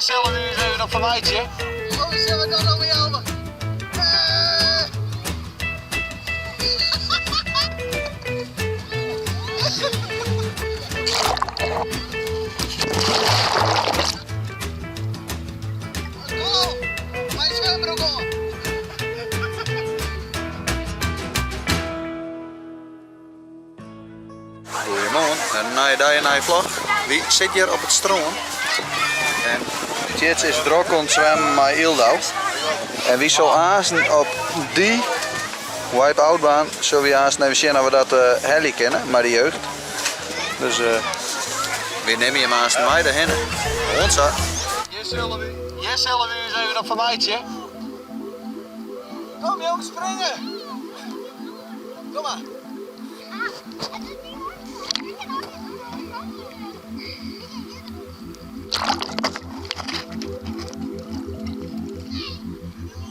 Hjir sille we ús even op fermeitsje. Oh, sille we dat noch mei helpe? Goeiemoarn, in nije dei, in nije vlog. Wy sitte hjir op it strân en Tjits is drok oan it swimmen mei Yldau. En wy sil aansten op dy wipe-out baan sille wy aansten even sjen of we dat helje kinne mei de jeugd. Dus wy nimme jim aansten mei derhinne. Oant sa! Hjir sille wy, hjir sille wy ús even op fermeitsje. Kom jong, springe! Kom mar.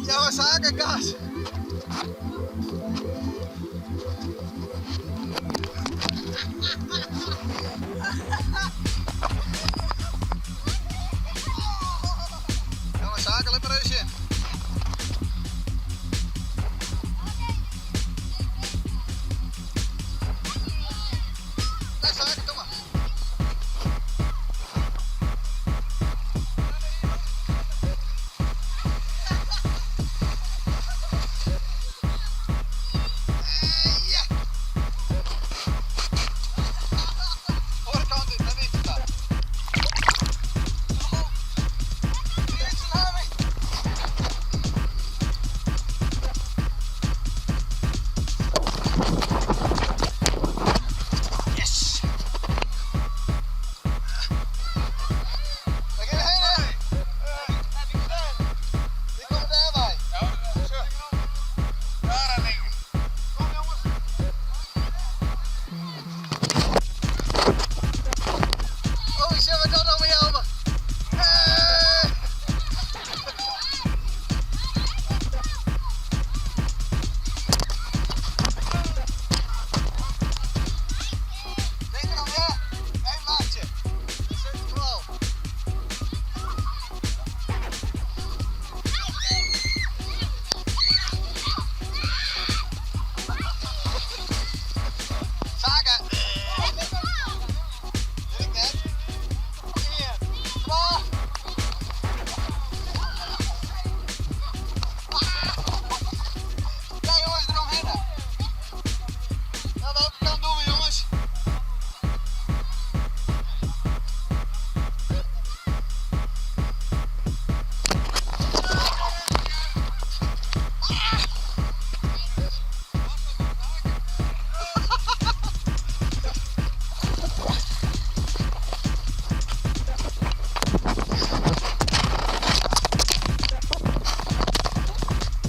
Ja, we zaken gas. Ja, we zaken, let maar even zien. Yes! Waar ga je heen, hè? Ik kom daarbij. Daar aan links. Kom jongens. Oh, ik zeg wat dat allemaal helpen. Hey! Denk erom, ja. Even maatje. Zet vooral. Zaken. Weet ik net. 1, 2. Ja jongens, eromheen. Nou, welke kant doen we jongens?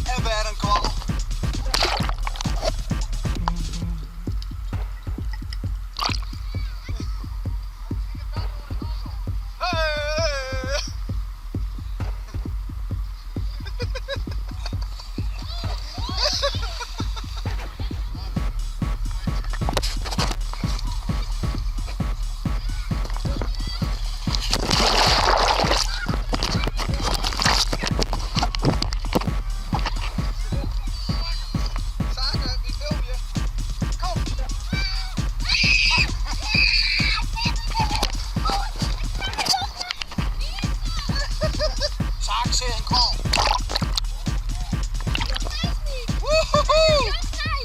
En wer in kwal. Hey! Zaken, wie film je? Kom! Zaken zeg een kwal. Woehoe!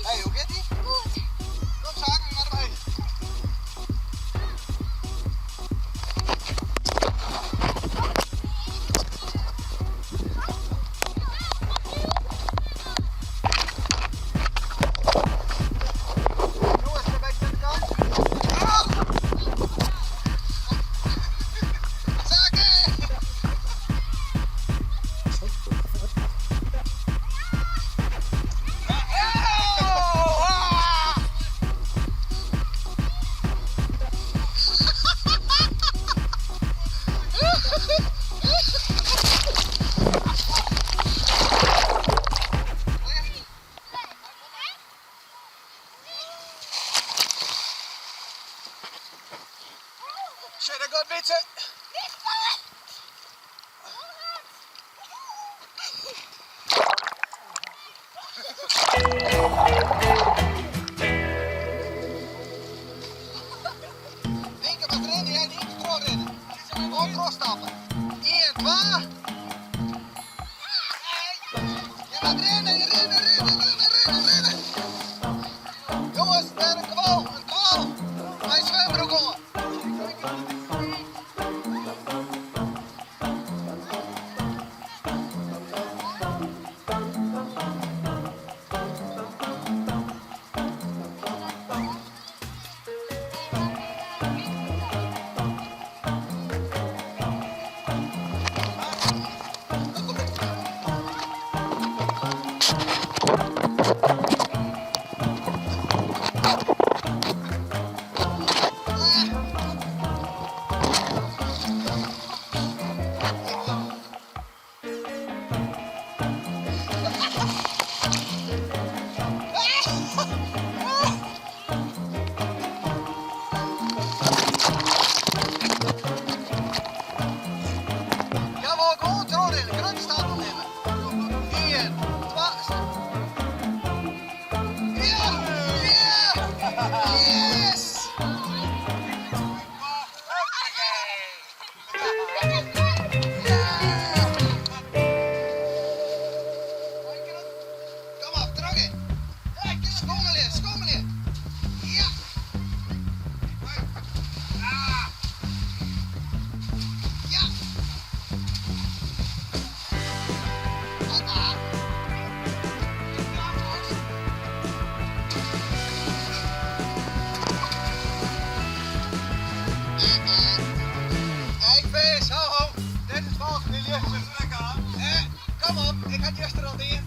Hey, hoe gaat ie? Kom Zaken, we gaan erbij. Jongens, een beetje naar de kant. Oh! Zaken! Nynke moat rinne, ja, Nynke trochrinne. Gewoan trochstappe. Ien, twa. Je moat rinne, rinne, rinne, rinne, rinne, rinne. Jonges, dêr in kwal, in kwal. Mei swimbroek oan. Jawol, gewoan trochrinne, grutte stappen nimme. Ien, twa, ja, ja, yes! Kom op, trok in. Skommelje, skommelje. Ja. Ah. Ja. Ah. Hey, vis, ho, ho. Dit is valsspelen. Kom op, ik had juster al dien.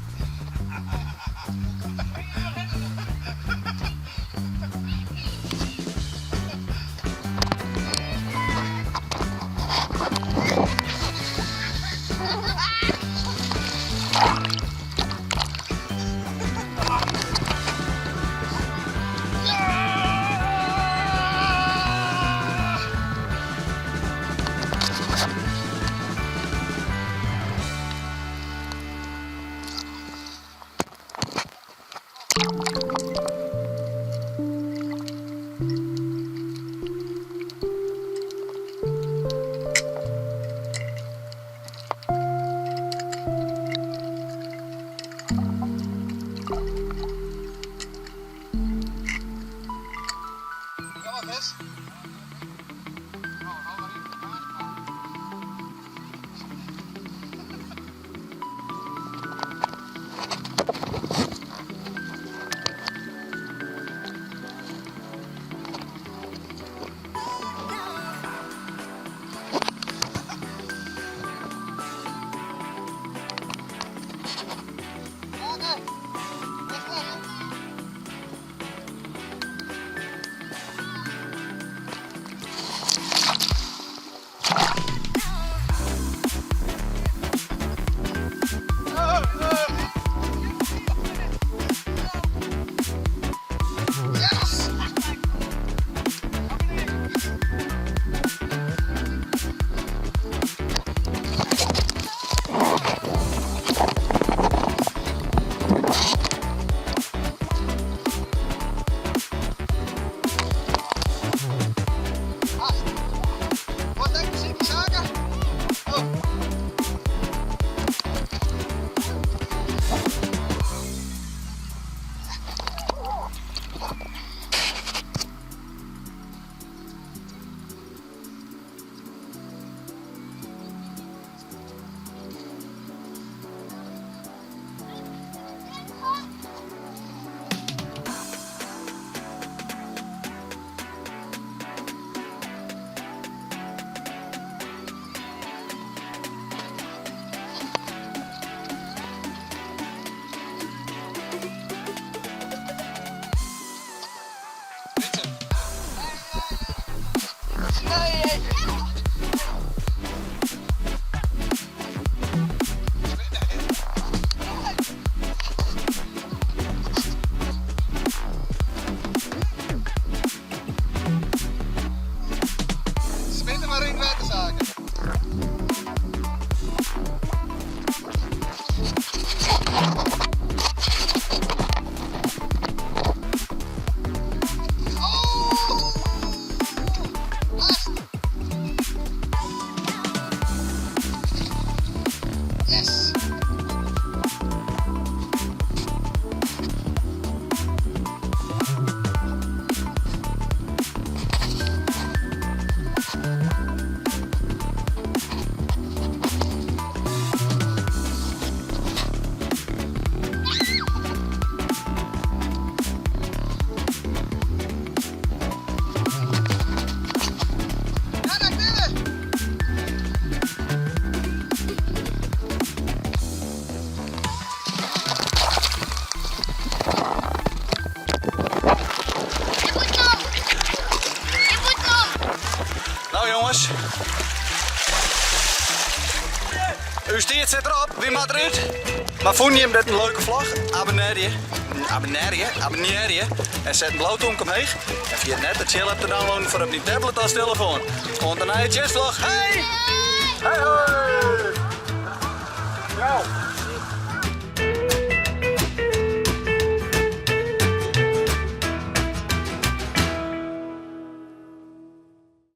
Yes! No jonges. Us tiid sit derop, wy moatte derút. Mar fûnen jim dit in leuke vlog? Abonnearje, abonnearje, abonnearje en set in blau tomke omheech. En ferjit net de Chill app te downloaden foar op dyn tablet of telefoan. Oant de nije Tsjitsvlog. Hey! Hey hoi!